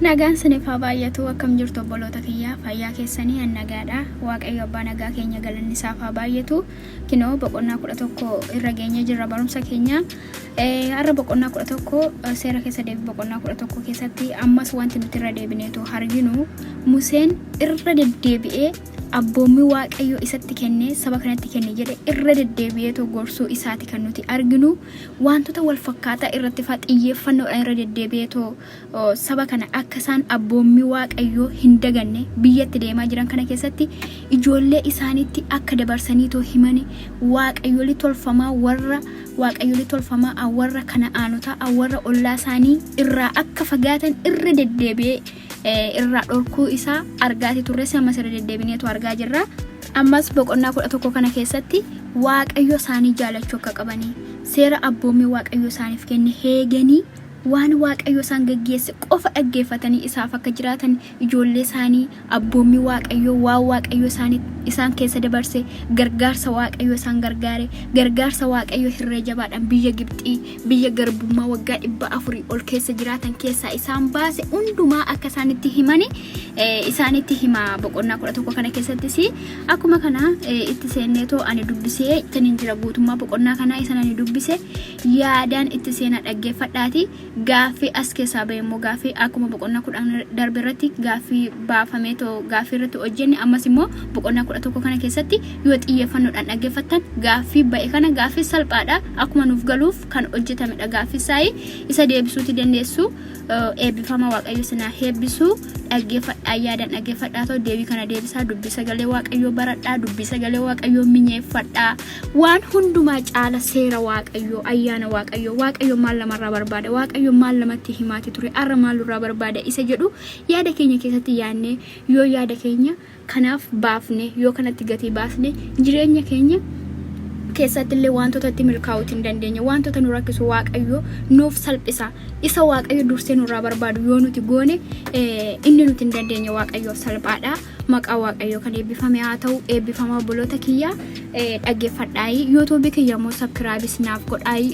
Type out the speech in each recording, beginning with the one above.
Nagaan sinif haa baay'atu akkam jirtu obboloota kiyya fayyaa keessanii an nagaadha waaqayyo abbaa nagaa keenya galanni isaaf haa baay'atu kinoo boqonnaa 11 irra geenyee jirra barumsa keenya har'a boqonnaa 11 seera keessa deebi boqonnaa 11 keessatti ammas wanti nuti irra deebineetu arginu Museen irra deddeebi'ee Abboommii Waaqayyo isatti kenne saba kanatti kenne jedhe irra deddeebi'eetoo gorsuu isaati kan nuti arginu. Waantota wal fakkaataa irratti faa xiyyeeffannoodhaan irra deddeebi'eetoo saba kana akka isaan abboommii Waaqayyoo hin daganne biyyatti deemaa jiran kana keessatti ijoollee isaaniitti akka dabarsaniitoo himani waaqayyolii tolfamaa warra waaqayyolii tolfamaa warra Kana'aanotaa warra ollaa isaanii irraa akka fagaatan irra deddeebi'ee irraa dhorkuu isaa argaati turres ammas irra deddeebineetu argaa jirra. Ammas boqonnaa 11 kana keessatti Waaqayyo isaanii jaalachuu akka qabanii seera abboommii Waaqayyo isaaniif kenne heeganii waan Waaqayyo isaan gaggeesse qofa dhaggeeffatanii isaaf akka jiraatan ijoollee isaanii abboommii Waaqayyoo waan Waaqayyo isaanii isaan keessa dabarse gargaarsa Waaqayyo isaan gargaare gargaarsa Waaqayyo hirree jabaadhaan biyya Gibxii biyya garbummaa waggaa 400 ol keessa jiraatan keessaa isaan baase hundumaa akka isaanitti himani isaanitti hima boqonnaa 11 kana keessattis akkuma kana itti seenneetoo ani dubbisee ittiin jira guutummaa boqonnaa kanaa isan ani dubbise yaadaan itti seenaa dhaggeeffadhaati gaaffii as keessaa ba'e immoo gaaffii akkuma boqonnaa 10 darbe irratti gaaffii baafamee too gaaffii irratti hojjenne ammas immoo boqonnaa 11 kana keessatti yoo xiyyeeffannoodhaan dhaggeeffattan gaaffii ba'e kana gaaffii salphaadha akkuma nuuf galuuf kan hojjetamedha gaaffii saayii isa deebisuuti dandeessu eebbifama waaqayyo sinaa heebbisu dhaggeeffadhaa yaadaan dhaggeeffadhaa too deebii kana deebisaa dubbii sagalee waaqayyoo baradhaa dubbii sagalee waaqayyoo minyeeffadhaa Waan hundumaa caala seera Waaqayyoo, ayyaana Waaqayyoo, Waaqayyo maal namarraa barbaada, Waaqayyo maal namatti himaati ture, arra maal nurraa barbaada isa jedhu yaada keenya keessatti yaadnee yoo yaada keenya kanaaf baafne, yoo kanatti gatii baasne jireenya keenya keessatti illee wantoota itti milkaa'uuti hin dandeenya. Wantoota nu rakkisu Waaqayyo nuuf salphisa. Isa Waaqayyo dursee nurraa barbaadu yoo nuti goone inni nuti hin dandeenye Waaqayyoof salphaadha. Maqaa Waaqayyoo kan eebbifame haa ta'u. Eebbifama obboloota kiyya dhaggeeffadhaayi. Yuutuubii kiyya immoo sabkiraayibis naaf godhaayi.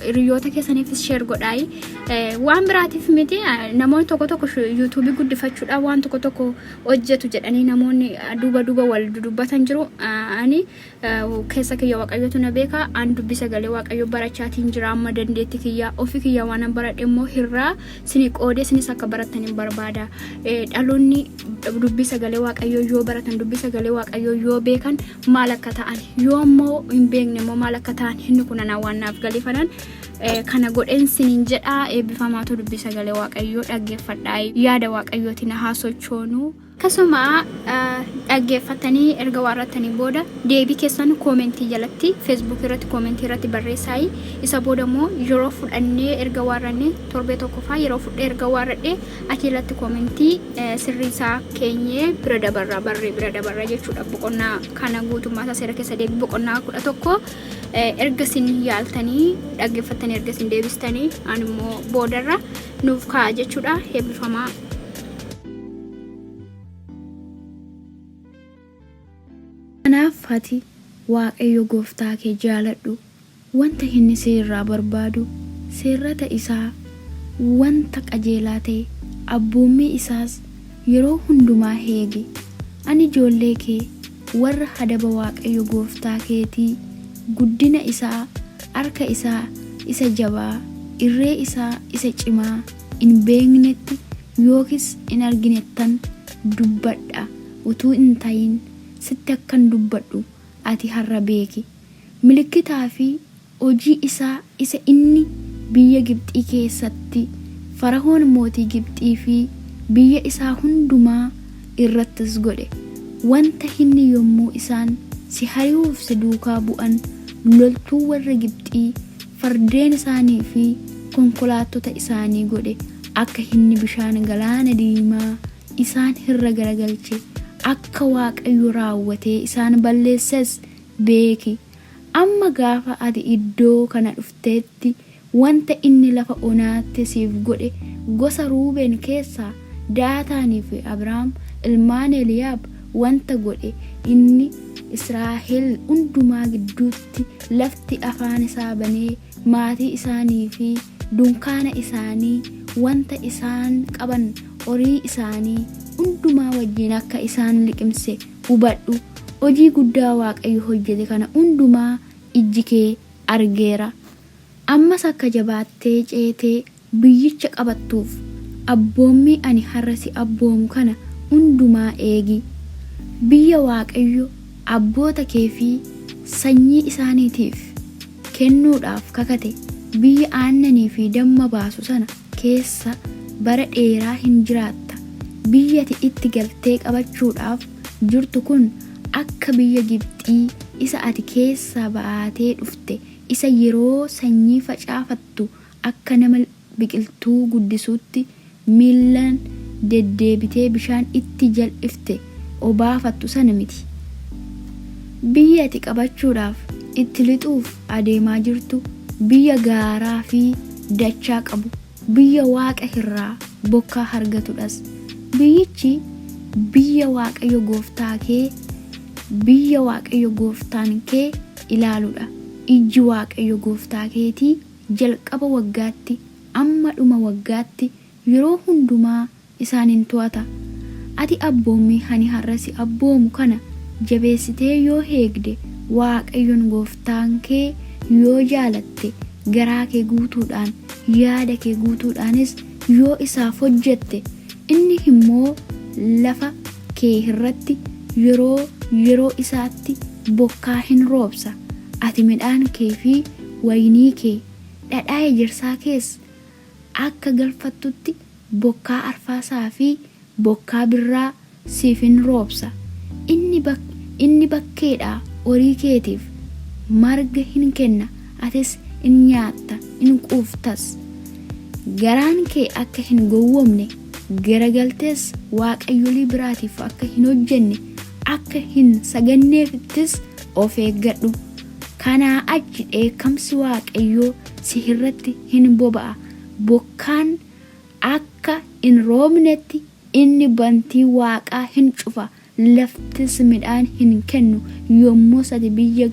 Hiriyoota keessaniifis sheer godhaayi. Waan biraatiif miti namoonni tokko tokko yuutuubii guddifachuudhaaf waan tokko tokko hojjetu jedhanii namoonni duuba duuba wal dudubbatan jiru. Ani Keessa kiyya Waaqayyotu na beeka. An dubbii sagalee Waaqayyoo barachaatiin jira amma dandeetti kiyya. Ofii kiyya waan an baradhe immoo hirraa sini qoodee sinis akka barattan hin barbaada. Dhaloonni dubbii sagalee Waaqayyoo yoo baratan dubbii sagalee Waaqayyoo yoo beekan maal akka ta'an yoo immoo hin beekne immoo maal akka ta'an inni kun anaan waan naaf galeefanan kana godheen sinin jedha eebbifamaatu dubbii sagalee Waaqayyoo dhaggeeffadhaa yaada Waaqayyootiin haa sochoonu. Akkasuma dhaggeeffattanii erga waarrattanii booda deebii keessan koomentii jalatti Facebook irratti koomentii irratti barreessaayi. Isa booda immoo yeroo fudhannee erga waarrannee torbee tokko faa yeroo fudhee erga waarradhee achi jalatti koomentii sirrii isaa keenyee bira dabarra barree bira dabarra jechuudha. Boqonnaa kana guutummaa isaa seera keessa deebii boqonnaa 11 erga isin yaaltanii dhaggeeffattanii erga isin deebistanii ani immoo boodarra nuuf kaa'a jechuudha. Eebbifamaa. Kanaaf ati Waaqayyo gooftaa kee jaaladhu, wanta inni si irraa barbaadu, seerrata isaa, wanta qajeelaa ta'e, abboommii isaas yeroo hundumaa eegi. Ani ijoollee kee warra hadaba Waaqayyo gooftaa keetii, guddina isaa, harka isaa isa jabaa, irree isaa isa cimaa hin beeknetti yookiis hin arginettan dubbadha utuu hin ta'in, sitti akkan dubbadhu ati har'a beeki. Milikkitaa fi hojii isaa isa inni biyya Gibxii keessatti Farahoon mootii Gibxii fi biyya isaa hundumaa irrattis godhe, wanta inni yommuu isaan si hari'uuf si duukaa bu'an loltuu warra Gibxii, fardeen isaanii fi konkolaattota isaanii godhe, akka inni bishaan galaana diimaa isaan irra garagalche, akka Waaqayyo raawwatee isaan balleesses beeki. Amma gaafa ati iddoo kana dhuftetti wanta inni lafa onaatti siif godhe gosa Ruuben keessaa Daataanii fi Abraam ilmaan Eliyaab wanta godhe inni Israa'el hundumaa gidduutti lafti afaan isaa banee maatii isaanii fi dunkaana isaanii wanta isaan qaban horii isaanii hundumaa wajjin akka isaan liqimse hubadhu. Hojii guddaa Waaqayyo hojjete kana hundumaa ijji kee argeera. Ammas akka jabaattee ceetee biyyicha qabattuuf abboommii ani har'a si abboomu kana hundumaa eegi. Biyya Waaqayyo abboota kee fi sanyii isaaniitiif kennuudhaaf kakate, biyya aannanii fi damma baasu sana keessa bara dheeraa hin jiraatta. Biyyi ati itti galtee qabachuudhaaf jirtu kun akka biyya Gibxii isa ati keessaa baatee dhufte isa yeroo sanyii facaafattu akka nama biqiltuu guddisuutti miillaan deddeebitee bishaan itti jal'ifte obaafattu sana miti. Biyyi ati qabachuudhaaf itti lixuuf adeemaa jirtu biyya gaaraa fi dachaa qabu, biyya waaqa irraa bokkaa argatudhas. Biyyichi biyya Waaqayyo gooftaa kee biyya Waaqayyo gooftaan kee ilaaludha. Ijji Waaqayyo gooftaa keetii jalqaba waggaatti amma dhuma waggaatti yeroo hundumaa isaan in to'ata. Ati abboommii ani har'a si abboomu kana jabeessitee yoo eegde, Waaqayyoon gooftaan kee yoo jaalatte, garaa kee guutuudhaan, yaada kee guutuudhaanis yoo isaaf hojjette, inni immoo lafa kee irratti yeroo yeroo isaatti bokkaa in roobsa, ati midhaan kee fi waynii kee, dhadhaa ejersaa kees akka galfattutti bokkaa arfaasaa fi bokkaa birraa siif in roobsa. Inni bakkeedhaa horii keetiif marga in kenna, atis in nyaatta, in quuftas. Garaan kee akka hin gowwoomne, garagaltees waaqayyolii biraatiif akka hin hojjenne, akka hin saganneefittis of eeggadhu. Kanaa achi dheekkamsi Waaqayyoo si irratti hin boba'a, bokkaan akka hin roobnetti inni bantii waaqaa hin cufa, laftis midhaan hin kennu, yommus ati biyya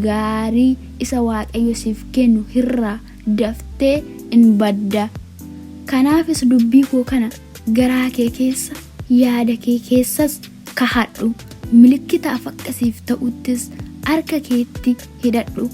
gaarii isa Waaqayyo siif kennu irraa daftee in badda. Kanaafis dubbii koo kana garaa kee keessa, yaada kee keessas kahadhu, milikkitaaf akka siif ta'uttis harka keetti hidhadhu,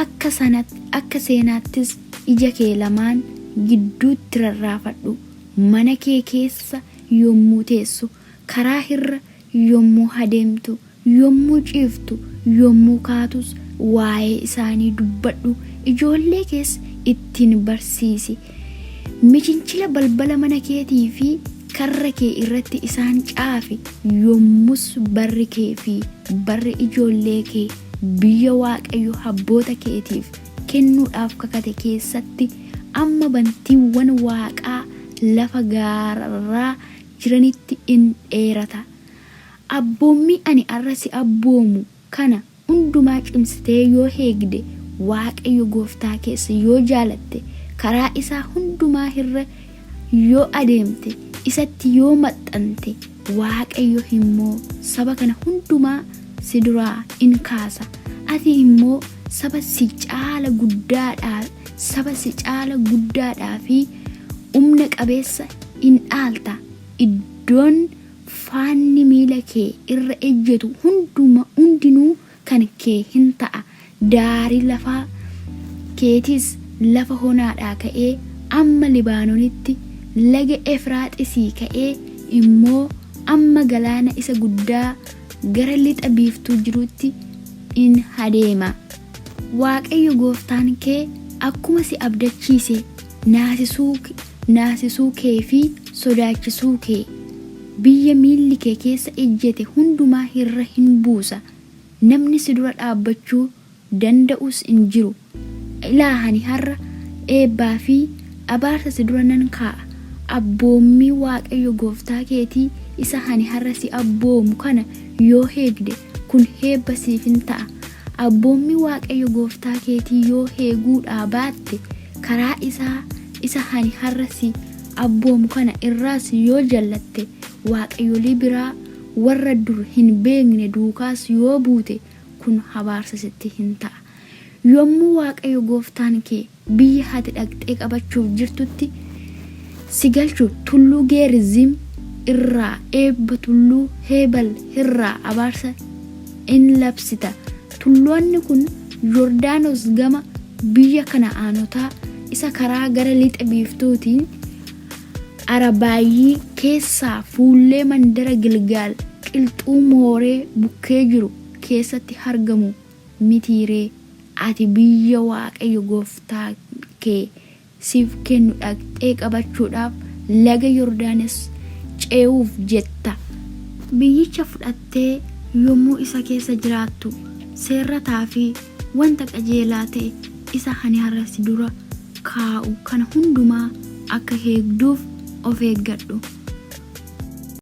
akka seenaattis ija kee lamaan gidduutti rarraafadhu. Mana kee keessa yommuu teessu, karaa irra yommuu adeemtu, yommuu ciiftu, yommuu kaatus waa'ee isaanii dubbadhu, ijoollee kees ittiin barsiisi. Michinchila balbala mana keetii fi karra kee irratti isaan caafi, yommus barri kee fi barri ijoollee kee biyya Waaqayyo abboota keetiif kennuudhaaf kakate keessatti amma bantiiwwan waaqaa lafa gaararraa jiranitti in dheerata. Abboommii ani har'a si abboomu kana hundumaa cimsitee yoo eegde, Waaqayyo gooftaa kees yoo jaalatte, karaa isaa hundumaa irra yoo adeemte, isatti yoo maxxante, Waaqayyo immoo saba kana hundumaa si duraa in kaasa, ati immoo saba si caala guddaadhaa saba si caala guddaadhaa fi humna qabeessa in dhaalta, iddoon faanni miila kee irra ejjetu hunduma hundinuu kan kee hin ta'a, daarii lafa keetiis lafa honaadhaa ka'ee amma Libaanonitti, laga Efraaxisii ka'ee immoo amma galaana isa guddaa gara lixa biiftuu jiruutti in adeema. Waaqayyo gooftaan kee akkuma si abdachiise naasisuu naasisuu kee fi sodaachisuu kee biyya miilli kee keessa ejjete hundumaa irra hin buusa, namni si dura dhaabbachuu danda'us hin jiru. Ilaa, ani har'a eebbaa fi abaarsa si dura nan kaa'a, abboommii Waaqayyo gooftaa keetii isa ani har'a si abboomu kana yoo eegde, kun eebba siif in ta'a. Abboommii Waaqayyo gooftaa keetii yoo eeguudhaa baatte, karaa isaa isa ani har'a si abboomu kana irraas yoo jallatte, waaqayyolii biraa warra dur hin beekne duukaas yoo buute, kun abaarsa sitti in ta'a. Yommuu Waaqayyo gooftaan kee biyya ati dhaqxee qabachuuf jirtutti si galchu tulluu Geeriziim irraa eebba tulluu Heebal irraa abaarsa in labsita. Tulloonni kun Yordaanos gama biyya Kana'aanotaa isa karaa gara lixa biiftuutiin Arabaayyii keessaa fuullee mandara Gilgaal qilxuu Mooree bukkee jiru keessatti argamu mitii ree? Ati biyya Waaqayyo gooftaan kee siif kennu dhaqxee qabachuudhaaf laga Yordaanos ce'uuf jetta. Biyyicha fudhattee yommuu isa keessa jiraattu, seerrataa fi wanta qajeelaa ta'e isa ani har'a si dura kaa'u kana hundumaa akka eegduuf of eeggadhu.